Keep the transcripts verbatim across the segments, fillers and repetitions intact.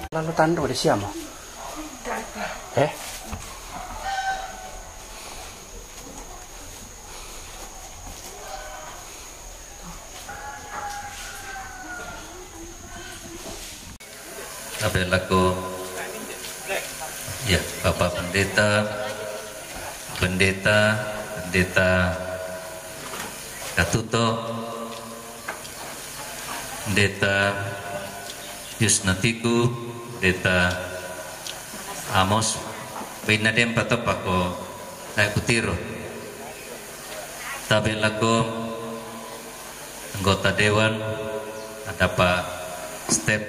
Lalu tandu di siamo. Eh? Tabe' lako, ya, Bapak Pendeta, Pendeta, Pendeta Katuto, Pendeta Yusnatiku, Pendeta Amos, bina dem patopako naik kutiro. Tabe' lako anggota dewan, ada Pak Step,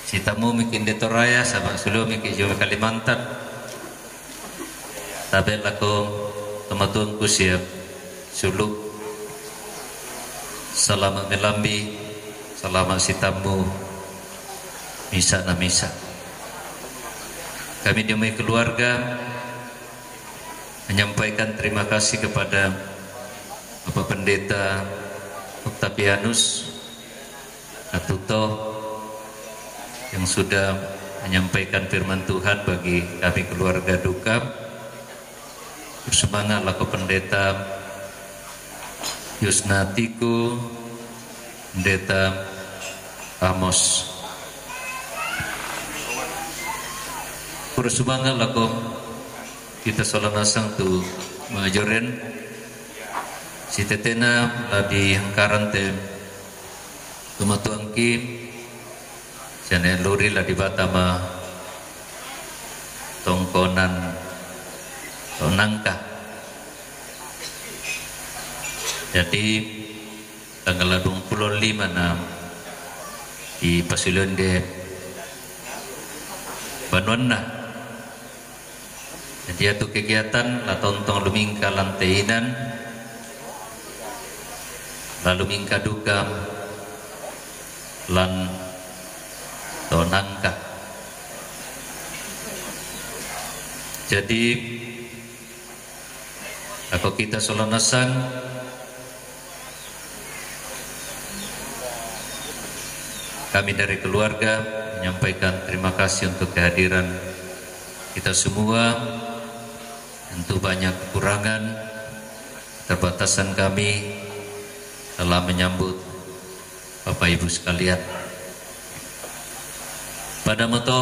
si tamu miki' Indeto Raya, sama' sulu miki' Jawa Kalimantan. Tabe' lako tomatuangku siap sulu. Salama' melambi, salama' si tamu misa na misa. Kami di mai keluarga menyampaikan terima kasih kepada Bapak Pendeta Octavianus Katuto yang sudah menyampaikan firman Tuhan bagi kami keluarga duka. Bersemangat lako Pendeta Yusnatiku, Pendeta Amos. Bersemangat lako kita sola nasang tu majoren. Si tetena la di hangkaran te tomatuangki, siane luri la di bata ma tongkonan to nangka. Jadi tanggal duang pulo lima na di pasulionde banuanna. Jadi atu kegiatan la tontong lumingka lan te inan, la lumingka duka lan to nangka. Jadi, ako kita sola nasang, kami dari keluarga menyampaikan terima kasih untuk kehadiran kita semua. Tentu banyak kekurangan, keterbatasan kami dalam menyambut Bapak Ibu sekalian. Pada moto,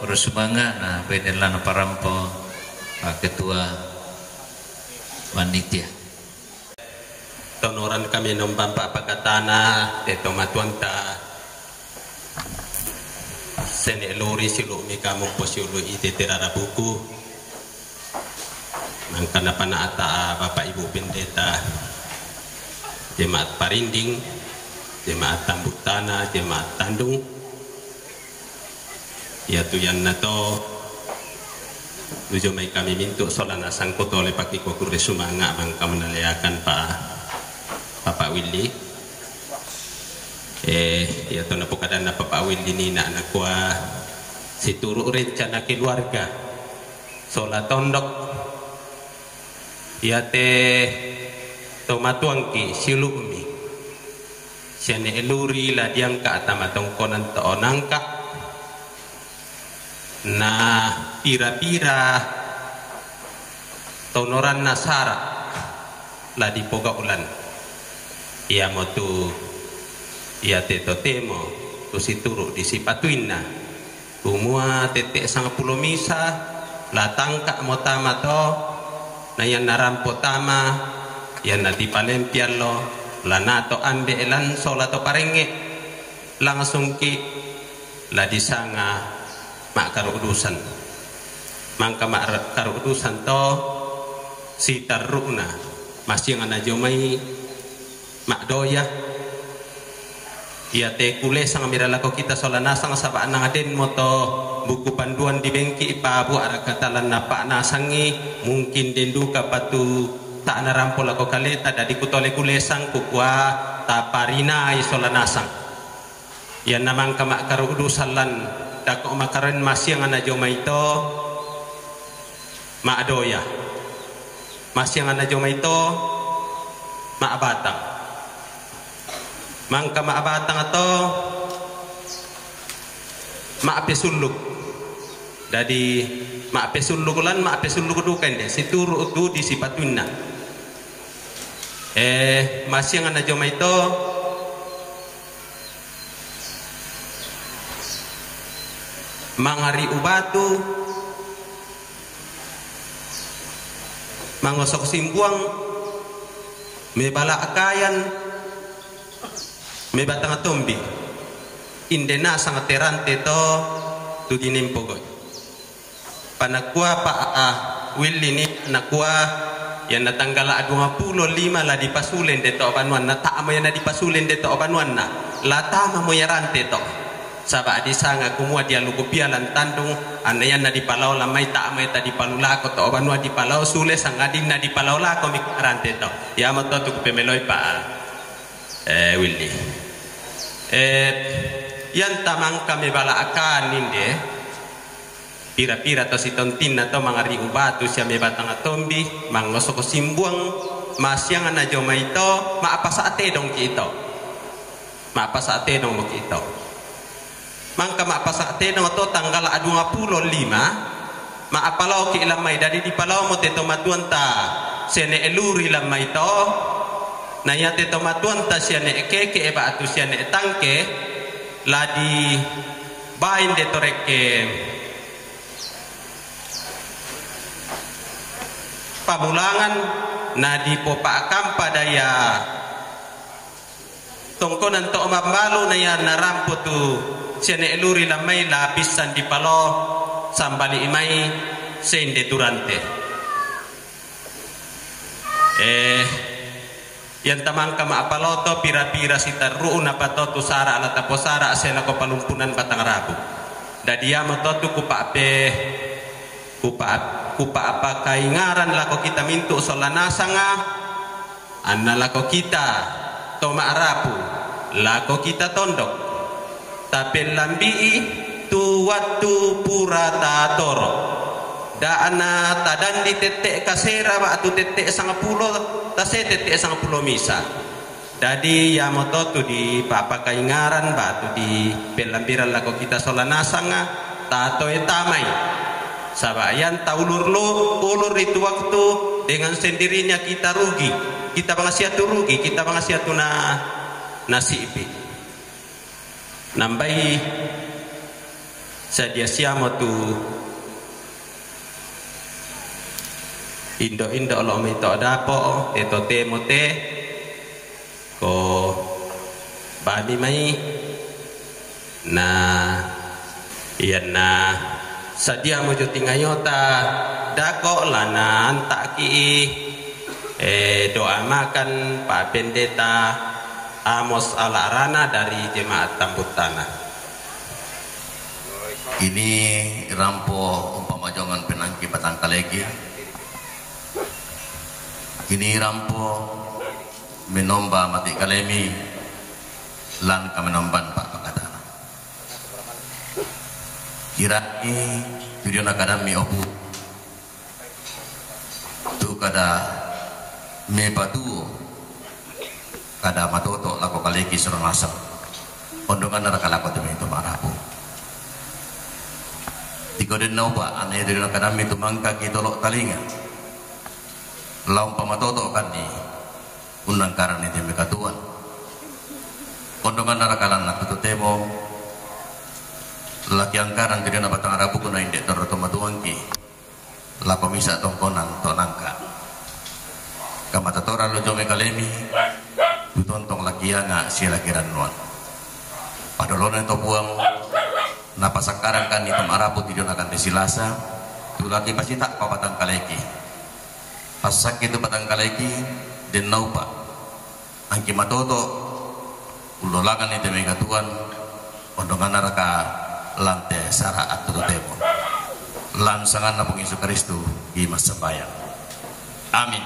bersemangat na bene lana parampo Pak Ketua Panitia. Tonoran kami nombang pakatana te tomatuanta. Sene lori silu' mika mumpo siulu' ite te rarabuku. Mangkana pana'ta Bapak Ibu Pendeta, jemaat Parinding, jemaat Tambuk Tanah, jemaat Tandung. Iatu iannato nujomai kami mintu' sola nasang kutole pakikua kurre sumanga' mangka manaleakan pa Bapak Willy. Eh, iatu napokadanna Bapak Willy nina nakua, situru' rencana keluarga sola tondok. Iate tomatuangki siulu'mi, siane luri la diangka' tama tongkonan to nangka, na pira-pira tonoranna sara' la dipogau'lan, iamotu iate totemo Tu situru' di sipatuinna. Kumua tette' sangpulo misa, la tangka'mo tama to, na ianna rampo tama, ianna tipalempi allo, la nato ambe' lan sola to parengnge', langsungki' la disanga ma'karu'dusan. Mangka ma'karu'dusan to sitarru'na, masiang na jomai ma'doya. Iate kulesang mira lako kita sola nasang, saba' nang denmo to buku panduan dibengki, pabua'raka talan napa'nasangi, mungkin den duka patu ta' narampo lako kaleta, dadi kutole kulesang kukua taparinai sola nasang. Ianna mangka ma'karu'dusan lan dako' makaroen masiang na jomai to ma'doya. Masiang na jomai to ma'batang. Mangka ma'batang to ma'pesulluk. Dadi ma'pesulluk lan ma'pesulluk duka inde, situru' tu di sipatuinna. Eh, masiang na jomai to mangari'u batu, mangosok simbuang, mebala' kayan, mebatang tombi. Inde nasang te rante to tu dinempogoi. Panakua pa, ah, Willy ni, nakua, ianna tanggala' duangpulo lima la dipasule inde to banuanna, ta'mo ianna dipasule inde to banuanna, la tamamo ia rante to. Saba' disanga kumua dialuku pia lan tandung, anna ianna dipalao lan mai ta'mo ia ta dipalao lako to banua, dipalao sule sangadinna dipalao lako mi rante to. Iamoto tu kupemeloi pa, eh, Willy. Eh, ianta mangka mebala' kayan inde, pira-pira to sitontinna to mangari'u batu sia mebatang tombi, mangosok simbuang, masiang na jomai to, ma'pasa' tedongki' to. Ma'pasa' tedongki' to. Mangka ma'pasa' tedong to tanggala' duangpulo lima, ma'palaoki' lan mai, dadi dipalaomo te tomatuanta sia ne' luri lan mai to, na iate tomatuanta sia ne' keke' ba'tu sia ne' tangke, la dibain de to rekke pamulangan, na dipopa'kampa daia tongkonan to mambalu, na ianna rampo tu sia ne' luri lan mai la pissan dipalao sambali' mai sende tu rante. Eh, ianta mangka ma'palao to pira-pira sitarru'na pa to tu sara' la taposara' sia lako palumpunan batang rabu. Dadi iamoto tu kupa'pe-, kupa-, kupa'pakaingaran lako kita mintu' sola nasanga, anna lako kita to ma'rapu, lako kita tondok, tapellambi'i tu wattu pura tatoro'. Da'na tadandi tette' kasera ba'tu tette' sangpulo tase, tette' sangpulo misa. Dadi iamoto tu dipa'pakaingaran ba'tu dipellambirang lako kita sola nasanga, tatoe tamai. Saba' ianta ulur lu-, ulur itu waktu dengan sendirinya kita rugi. Kita bangsia tu rugi, kita bangsia tu na-, nasi'bi'. Nambai sadia siamo tu indo-indo lo' mai to dapo', te totemo te ko bami mai, na ianna sadiamo jo tingayota dako' la naanta'ki, eh, doa makan Pak Pendeta Amos Alarana dari Jemaat Tambun Tanah. Ini rampo umpamajongan penangki batang kaleki. Ini rampo menomba mati kalemi lan kamenomban pa'pakatana. Kira'mi tu diona kadammi opu tu kada mepatuo, kada matoto' lako kaleki sola nasang. Ondonganna raka lako tu mai to ma'rapu. Tiko denna opa, anna iatu diona kadammi tu mangkaki tolo' talinga. La umpamatoto'kanni unnangkaranni te mekatuoan. Ondonganna raka lan attu totemo Lakiangka ran tu diona batang arabuku na inde torro tomatuangki, lako misa tongkonan to nangka. Kamatatora lo jome kalemi, tu tontong lakianga si lakirannuan. Padolona to Puang, napasakkarangkan ni tom arabu tu diona kande silasa, tu laki pasitappa batang kaleki. Passakki tu batang kaleki, den naupa. Angki matoto, ullolanganni te mai katuoan, ondongannaraka lan te sara attu totemo. Lan sanganna Puang Yesu Kristus, ki massambayang. Amin.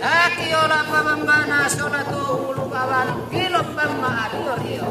Aki ola pamambana sola tu ulu kawan, kilo pamma ario rio.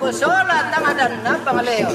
Sola tama dan napa ngaleo.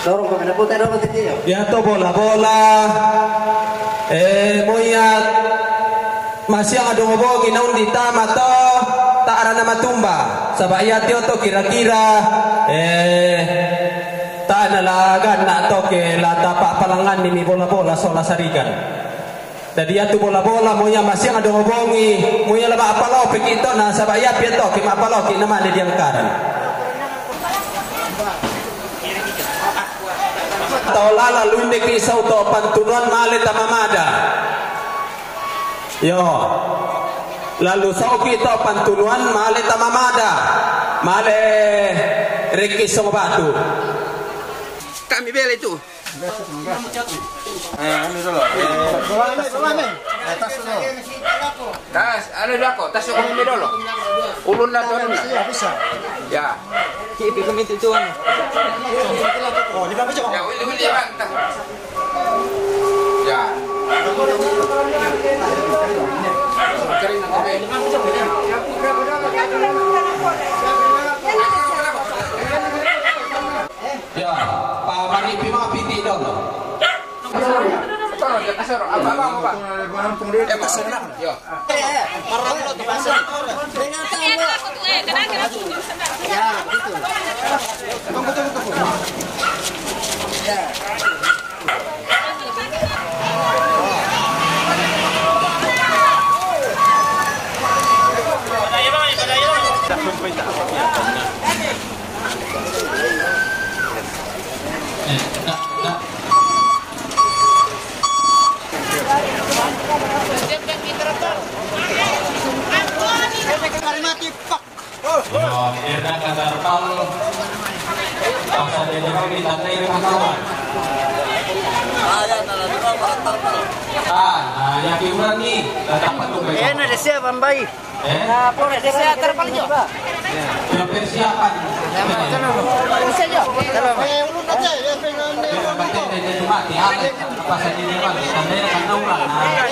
Dorong ko mena puta dorong titi yo. Iya to bola-bola. Eh, moya masiang adongo bongi na undi tama to, ta ara na matumba. Saba iya tio to kira-kira, eh, ta na la ganna to ke la tapa palangan ni bola-bola sola sarigan. Dadi iya tu bola-bola, moya masiang adongo bongi, moya la mapalope ki to na saba iya pia to ke mapaloki na mane di angkaran. Tao lala lunde ki sau to pantunuan male ta mamada. Yo. Lalu sau ki to pantunuan male ta mamada. Male riki song batu. Kami bela itu. Eh, anu dulu. Eh, tas dulu. Tas, anu dulu aku, tas aku ambil dulu. Ulun dah, ulun dah. Iya, bisa. Ya. Cik, itu kami itu, itu, anu. Oh, di mana, Cok? Ya, ulun, ulun, ya, Bang. Ya. Kering nanti. Ya, Pak Mari Pima piti dong. Betul, ya, kasar. Apa, apa, apa? Eh, kasar, nah. Ya. Ya, begitu. Tunggu, tunggu, tunggu. Ya. Yo, Erna Kadarpal. Pasal dia dulu ditandai dengan kawan. Ah, ah, yang hiburan nih, datang patung. Eh, ada siapa, Mbak? Eh? Nah, Polres. Ada siapa, Terpal, Jo? Persiapan. Bisa, Jo. Kalau. Eh, urut aja, ya, pengen. Pasal dia dulu ditandai dengan kawan. Nah.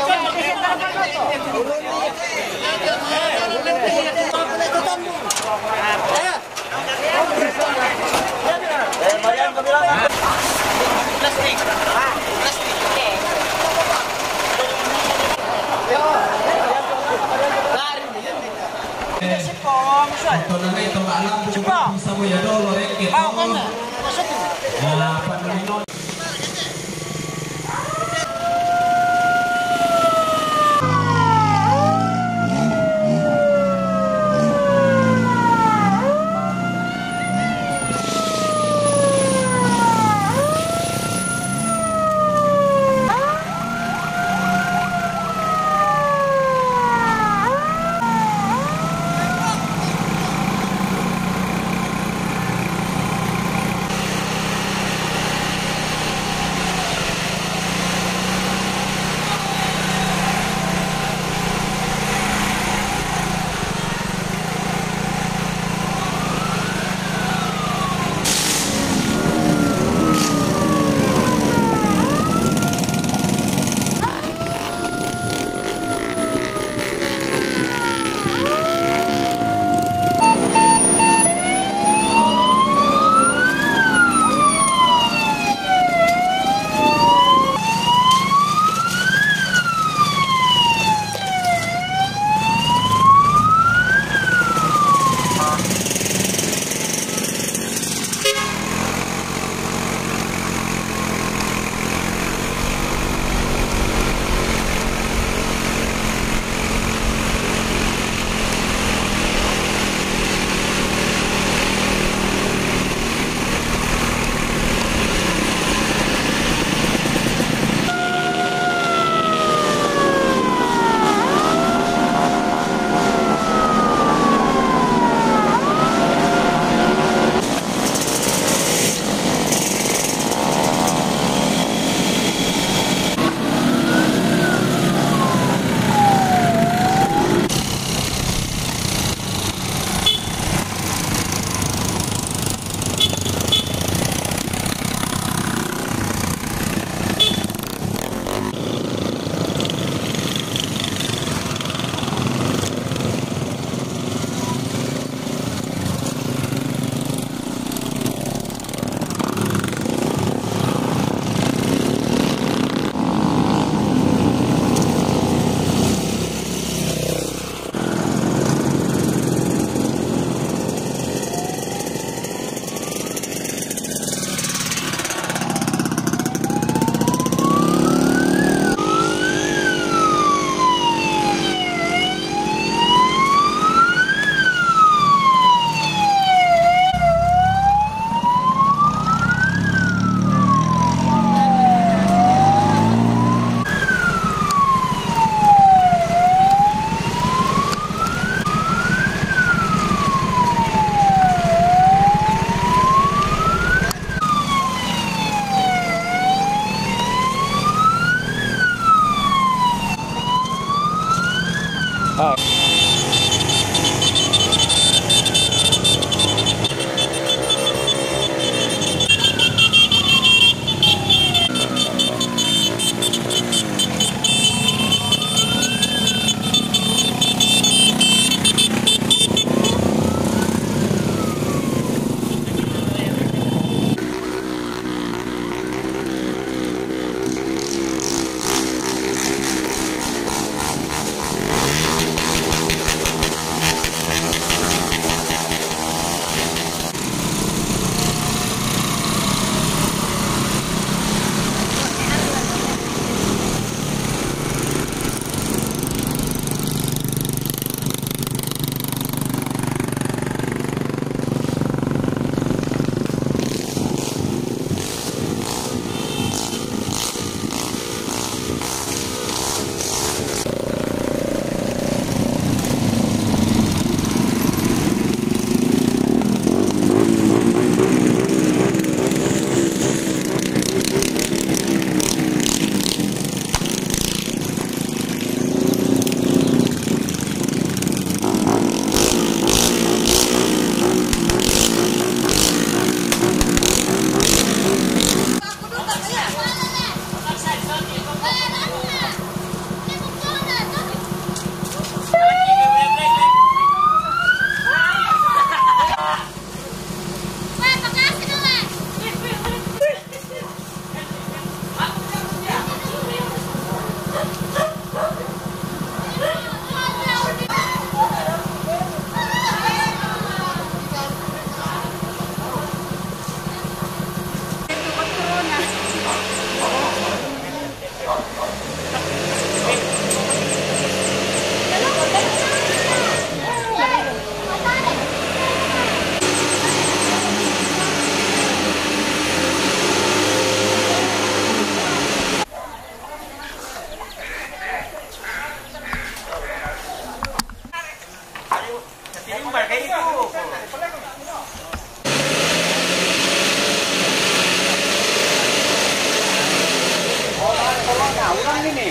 Ini nih.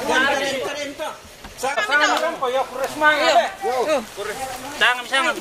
Jangan keren-keren, Pak. Sama orang kok ya, kurus mang, ya. Tangan, tangan.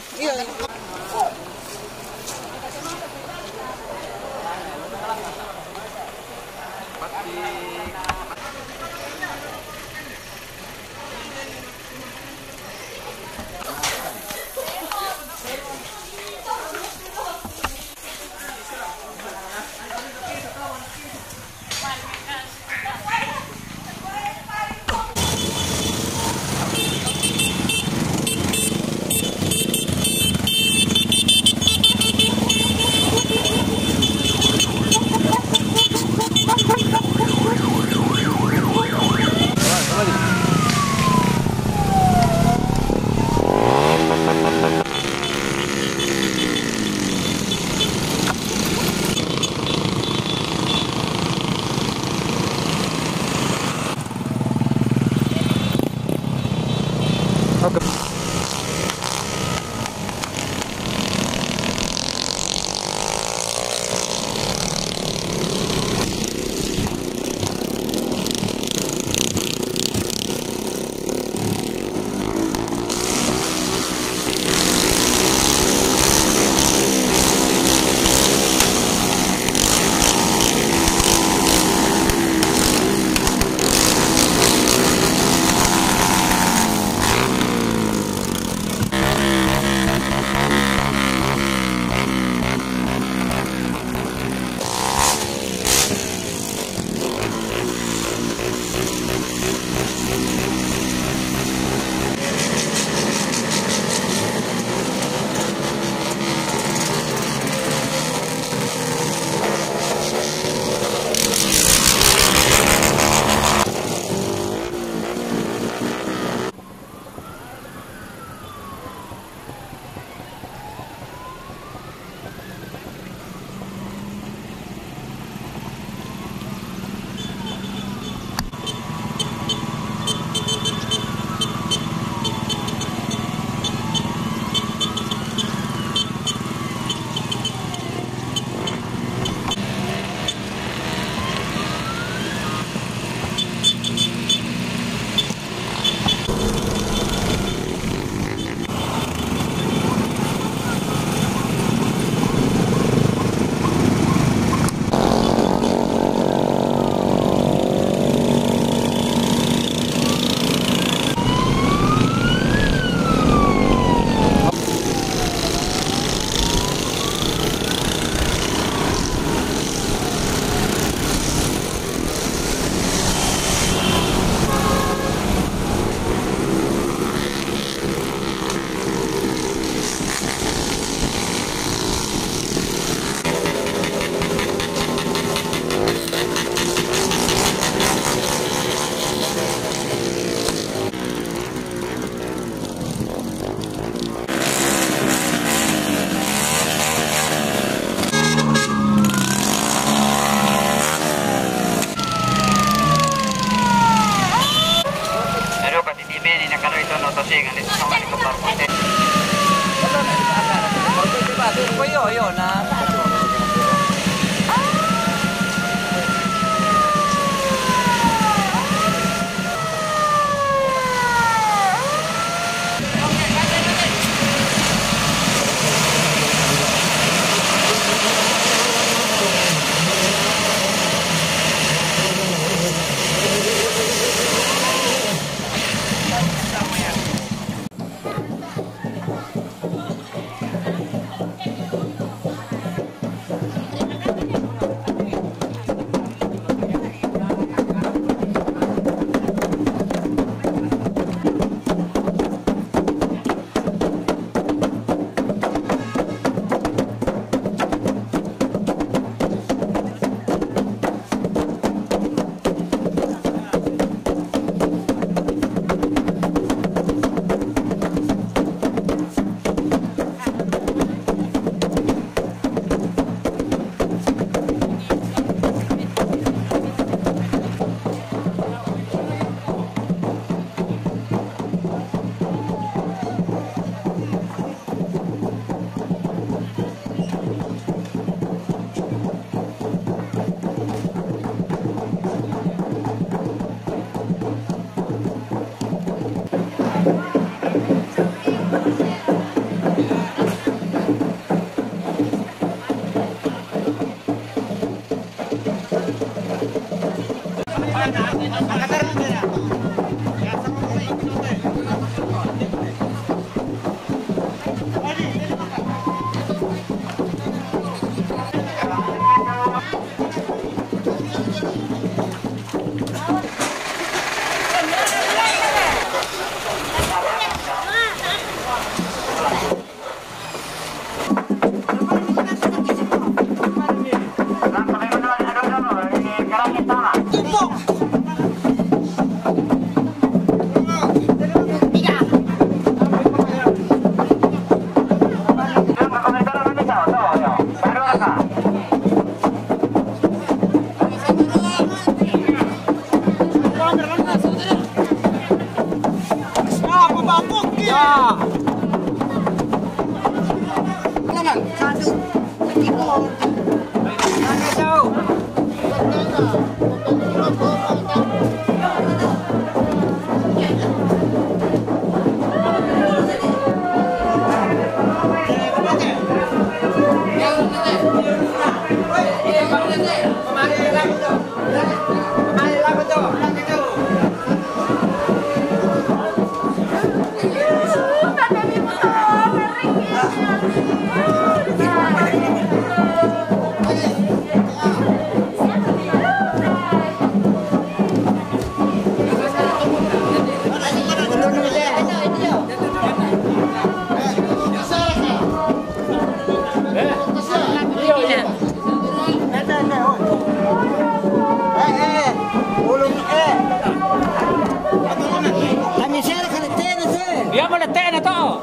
Vediamo le tene, to.